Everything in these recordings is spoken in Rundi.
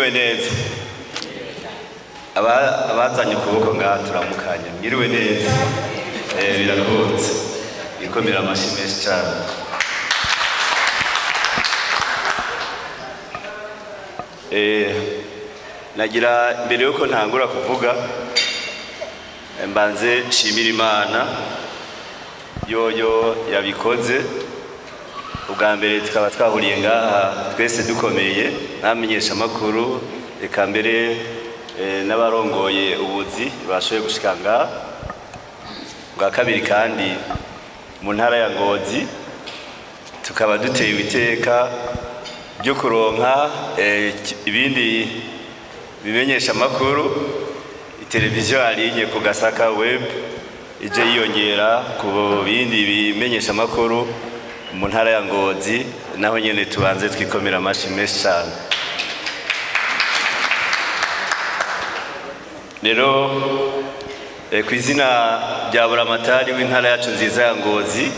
Mwiriwe neza. Abazanye ukuboko ngaha turamukanya. Mwiriwe neza. Birakunze. Ikomera amashi menshi cyane. Nagira mbere yuko ntangura kuvuga mbanze nshimira Imana yoyo yabikoze. Ubwa mbere tukaba twahuriye ngaha twese dukomeye namenyesha makuru, eka mbere n'abarongoye ubuzi bashoboye gushika ngaha. Ubwa kabiri kandi mu ntara ya Ngozi tukaba dutewe iteka ryo kuronka ibindi bimenyesha makuru, televiziyo alinye ku Gasaka web ije yiyongera ku bindi bimenyesha makuru mu ntara ya Ngozi, naho nyene tubanze twikomera amashi menshi cyane. Rero ku izina rya Buramatari w'intara yacu nziza ya Ngozi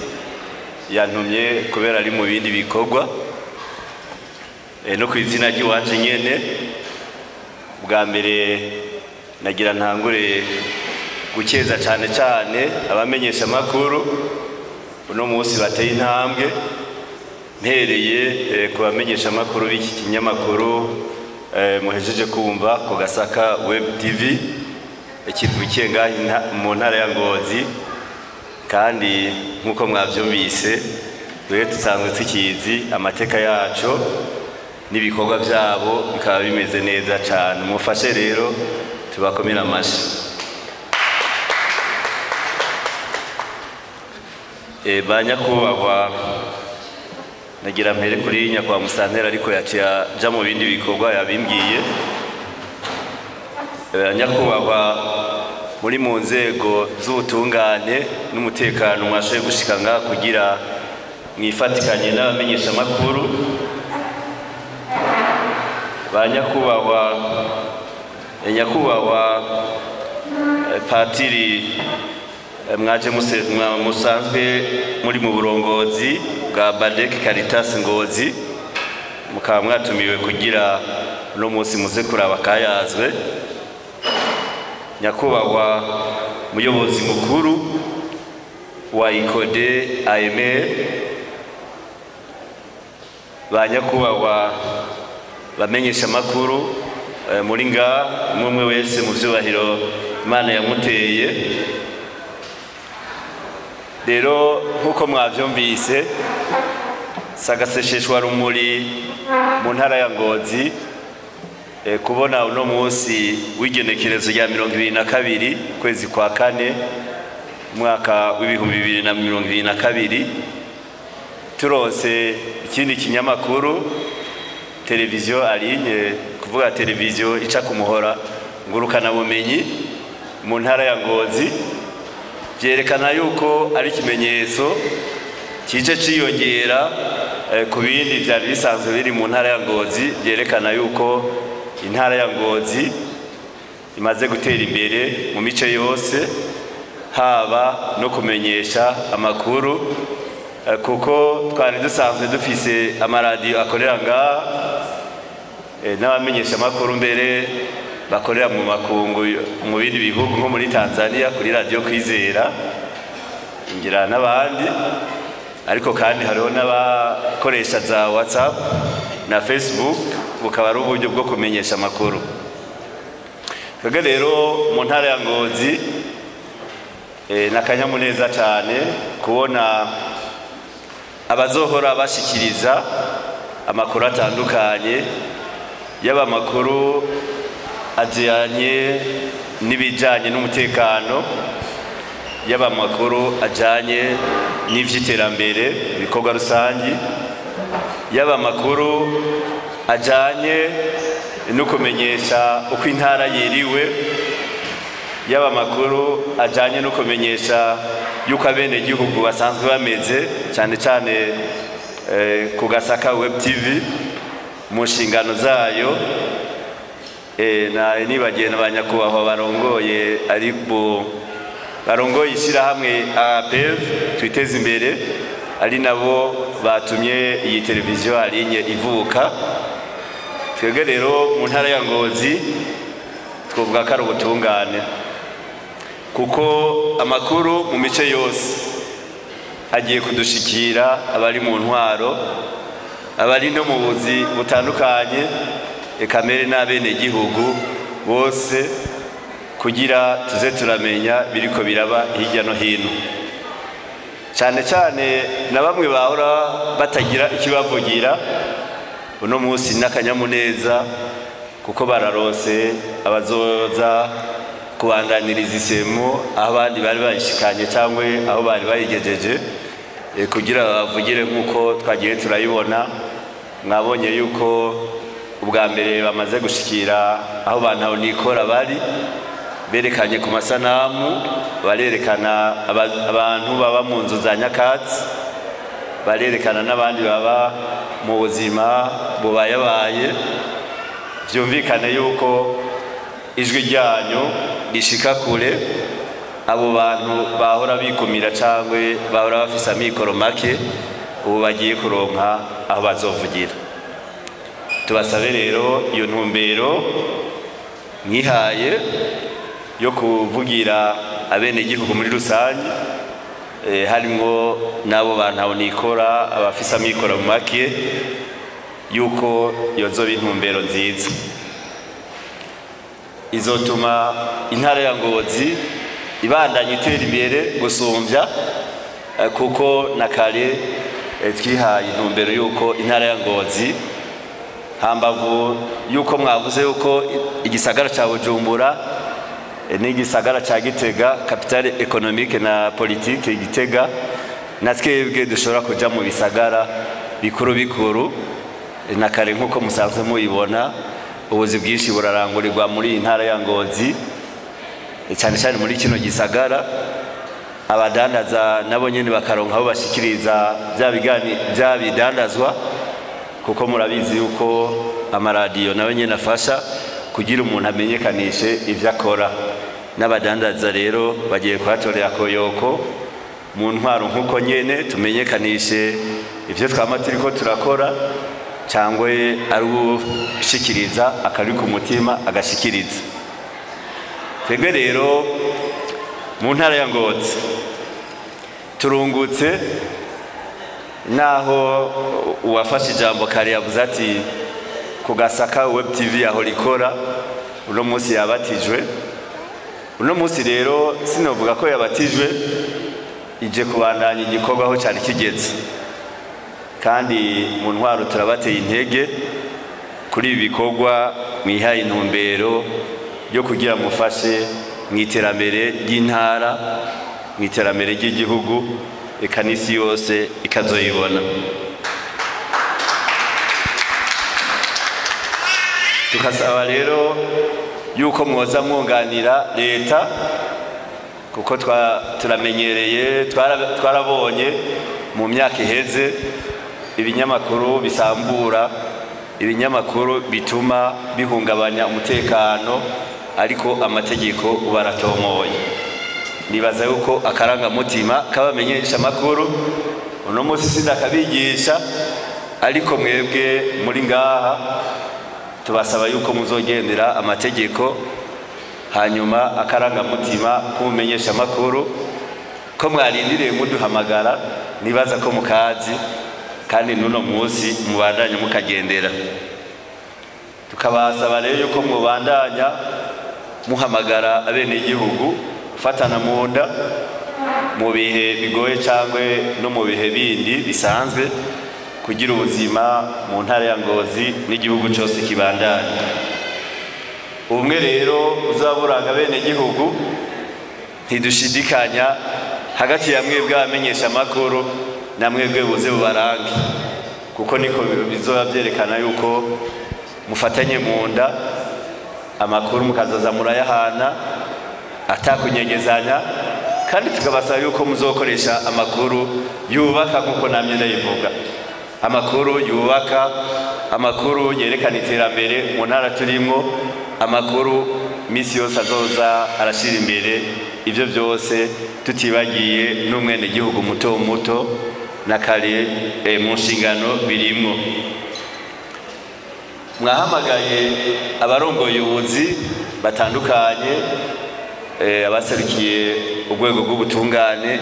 yantumye kubera ari mu bindi bikorwa, no ku izina ry'iwacu nyene, bwa mbere nagira ntangure gukeza cyane cyane abamenyesha makuru uno munsi bateye intambwe, mpereye ku bamenyesha makuru b'iki kinyamakuru muhejeje kumva ku Gasaka Web TV kivukiye ngaha mu ntara ya Ngozi. Kandi nkuko mwavyumvise rero dusanzwe tukizi amateka yacu n'ibikorwa byabo bikaba bimeze neza cyane. Mufashe rero tubakomera amashi. Ba nyakubahwa, nagira mpere kuri nyakubahwa Musantera ariko yaciye aja mu bindi bikorwa yabimbwiye. Nyakubahwa muri mu nzego z'ubutungane n'umutekano mwashoboye gushika ngaha kugira mwifatikanye n'abamenyesha makuru. Ba nyakubahwa, nyakubahwa patiri mwaje musanzwe muri mu burongozi bwa Badek Caritas Ngozi, mukaba mwatumiwe kugira no munsi muze kuraba kayazwe. Nyakubahwa muyobozi mukuru wa ICODE AMR, ba nyakubahwa bamenyesha makuru muri nga umwe wese mu vyubahiro Imana yamuteye. Rero nkuko mwavyumvise, sagasesheshwa rumuri mu ntara ya Ngozi kubona uno munsi w'igenekerezo rya 2022 kwezi kwa kane mwaka w'ibihumbi 2022 turonse ikindi kinyamakuru televiziyo alinye, kuvuga televiziyo ica kumuhora ngurukana bumenyi mu ntara ya Ngozi, byerekana yuko ari ikimenyetso kije ciyongera ku bindi byari bisanzwe biri mu ntara ya Ngozi, byerekana yuko intara ya Ngozi imaze gutera imbere mu mice yose, haba no kumenyesha amakuru, kuko twari dusanzwe dufise amaradiyo akorera ngaha n'abamenyesha amakuru mbere bakorera mu makungu mu bindi bihugu nko muri Tanzania kuri radio Kwizera ngira n'abandi, ariko kandi hariho n'abakoresha za WhatsApp na Facebook, bukaba ari uburyo bwo kumenyesha amakuru. Twebwe rero mu ntara ya Ngozi n'akanyamuneza cyane kubona abazohora bashikiriza amakuru atandukanye, yaba amakuru ajyanye n'ibijyanye n'umutekano, yaba amakuru ajyanye n'ivy'iterambere ibikorwa rusangi, yaba amakuru ajyanye no kumenyesha uko intara yiriwe, yaba amakuru ajyanye no kumenyesha yuko abenegihugu basanzwe bameze, cyane cyane ku Gasaka Web TV mu nshingano zayo. Na nibagiye na banyakubahwa barongoye ariko barongoye ishyirahamwe APF twiteze imbere, ari nabo batumye iyi televiziyo alinye ivuka. Twebwe rero mu ntara ya Ngozi twovuga ko ari ubutungane, kuko amakuru mu mice yose agiye kudushikira, abari mu ntwaro, abari no mu buzi butandukanye, eka mbere n'abenegihugu bose, kugira tuze turamenya biriko biraba hirya no hino, cyane cyane na bamwe bahora batagira ikibavugira. Uno munsi n'akanyamuneza kuko bararose abazoza kubandaniriza isemo aho abandi bari bayishikanye cyangwa aho bari bayigejeje, kugira bavugire nk'uko twagiye turayibona. Mwabonye yuko ubwa mbere bamaze gushikira aho bantu nikora bari, berekanye ku masanamu, barerekana abantu baba mu nzu za nyakatsi, barerekana n'abandi baba mu buzima bubayabaye. Byumvikane yuko ijwi ryanyu rishika kure abo bantu bahora bikumira cyangwa bahora bafise amikoro make, ubu bagiye kuronka aho bazovugira. Tubasabe rero iyo ntumbero mwihaye yo kuvugira abenegihugu muri rusange, harimwo n'abo bantu nikora, abafise amikoro make, yuko yozoba intumbero nziza izotuma intara ya Ngozi ibandanya itera imbere gusumbya, kuko na kare twihaye intumbero yuko intara ya Ngozi, hambavu yuko mwavuze yuko igisagara ca Bujumbura n'igisagara ca Gitega, capitale économique na politique Gitega, na twebwe dushobora kuja mu bisagara bikuru bikuru. Na kare nkuko musanzwe mubibona, ubuzi bwinshi burarangurirwa muri iyi ntara ya Ngozi, cyane cyane muri kino gisagara. Abadandaza nabo nyene bakaronka aho bashikiriza bya bidandazwa, kuko murabizi yuko amaradiyo nawe nyene afasha kugira umuntu amenyekanishe ivyo akora. N'abadandaza rero bagiye kuhatorera koyoko mu ntwaro nkuko nyene tumenyekanishe ivyo twama turiko turakora, cyangwa ari ushikiriza akari ku mutima agashikiriza. Twebwe rero mu ntara ya Ngozi turungutse, naho uwafashe ijambo kare yavuze ati ku Gasaka Web TV aho rikora uno munsi yabatijwe. Uno munsi rero sinovuga ko yabatijwe, ije kubandanya igikorwa aho cyari kigeze, kandi mu ntwaro turabateye intege kuri ibi bikorwa mwihaye intumbero yo kugira mufashe mu iterambere ry'intara, mu iterambere ry'igihugu, eka n'isi yose ikazoyibona. Tukasaba rero yuko mwoza mwunganira leta, kuko turamenyereye, twarabonye mu myaka iheze ibinyamakuru bisambura, ibinyamakuru bituma bihungabanya umutekano, ariko amategeko ubaratomoye. Nibaza yuko akarangamutima kabamenyesha amakuru uno munsi sindakabigisha, ariko mwebwe muri ngaha tubasaba yuko muzogendera amategeko, hanyuma akarangamutima k'umumenyesha amakuru ko mwarindiriye muduhamagara, nibaza ko mukazi kandi n'uno munsi mubandanya mukagendera. Tukabasaba rero yuko mubandanya muhamagara abenegihugu fatana mu nda mu bihe bigoye cyangwa no mu bihe bindi bisanzwe, kugira ubuzima mu ntara ya Ngozi n'igihugu cyose kibandanye. Ubumwe rero uzaburanga abenegihugu, ntidushidikanya hagati ya mwebwe abamenyesha amakuru na mwebwe buze bubarange, kuko niko bizoba byerekana yuko mufatanye mu nda, amakuru mukazaza murayahana atakunyegezanya, kandi tukabasaba yuko muzokoresha amakuru yubaka nkuko namye ndayivuga, amakuru yubaka, amakuru yerekana iterambere mu ntara turimwo, amakuru misi yose azoza arashira imbere ivyo byose, tutibagiye n'umwenegihugu muto muto na kare mu nshingano birimwo. Mwahamagaye abarongoye ubuzi batandukanye, abaserukiye urwego rw'ubutungane,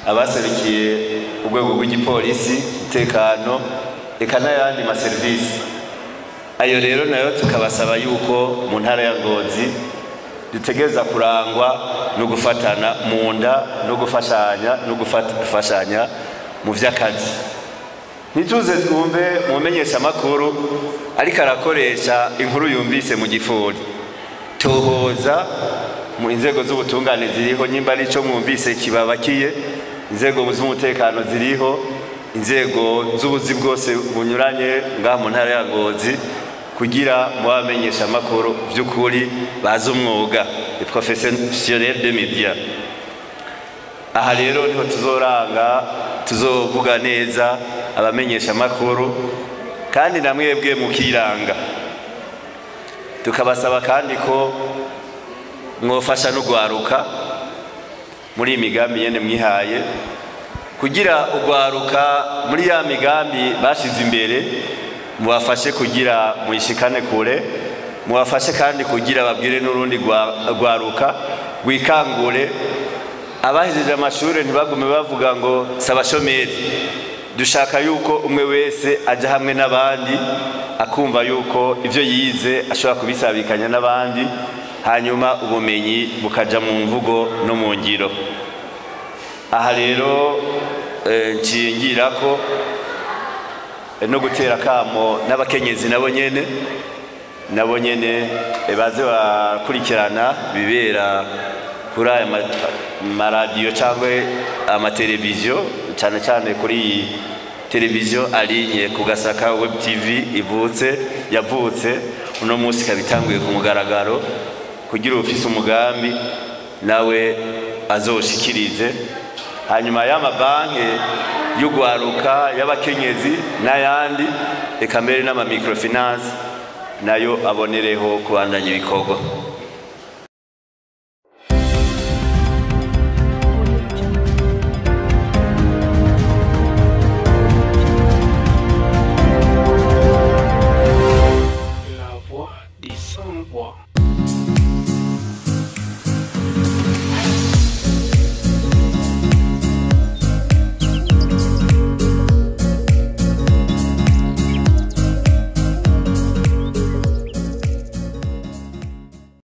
abaserukiye urwego rw'igipolisi, umutekano, eka n'ayandi maserivisi. Ayo rero nayo tukabasaba yuko mu ntara ya Ngozi dutegereza kurangwa no gufatana mu nda no gufashanya no gufashanya mu vy'akazi. Ntituze twumve mumenyesha makuru ariko arakoresha inkuru yumvise mu gifuri. Tohoza mu inzego z'ubutungane ziriho, nyimba arico mwumvise kibabakiye, inzego z'umutekano ziriho, inzego z'ubuzi bwose bunyuranye ngaha mu ntara ya Ngozi, kugira mubamenyesha amakuru by'ukuri bazi umwuga, les professionnels de médias. Aha rero niho tuzoranga, tuzovuga neza abamenyesha amakuru, kandi namwebwe mukiranga. Tukabasaba kandi ko mwofasha no gwaruka muri imigambi yene mwihaye, kugira ugwaruka muri ya migambi bashize imbere mubafashe kugira muyishikane kure, mubafashe kandi kugira babwire n'urundi gwaruka gwikangure. Abahejeje amashure ntibagume bavuga ngo sabashomeri. Dushaka yuko umwe wese aja hamwe n'abandi akumva yuko ivyo yize ashobora kubisabikanya n'abandi, hanyuma ubumenyi bukaja mu mvugo no mu ngiro. Aha rero ncingira ko no gutera kamo n'abakenyezi nabo nyene baze bakurikirana bibera kuri aya maradiyo cyangwa amateleviziyo, cyane cyane kuri televiziyo alinye ku Gasaka Web TV yavutse uno munsi kabitanguye ku mugaragaro, kugira ufise umugambi nawe azoshikirize. Hanyuma y'amabanki y'ugwaruka y'abakenyezi n'ayandi, eka mbere n'ama microfinance nayo abonereho kubandanya ibikorwa. La voix des sans voix.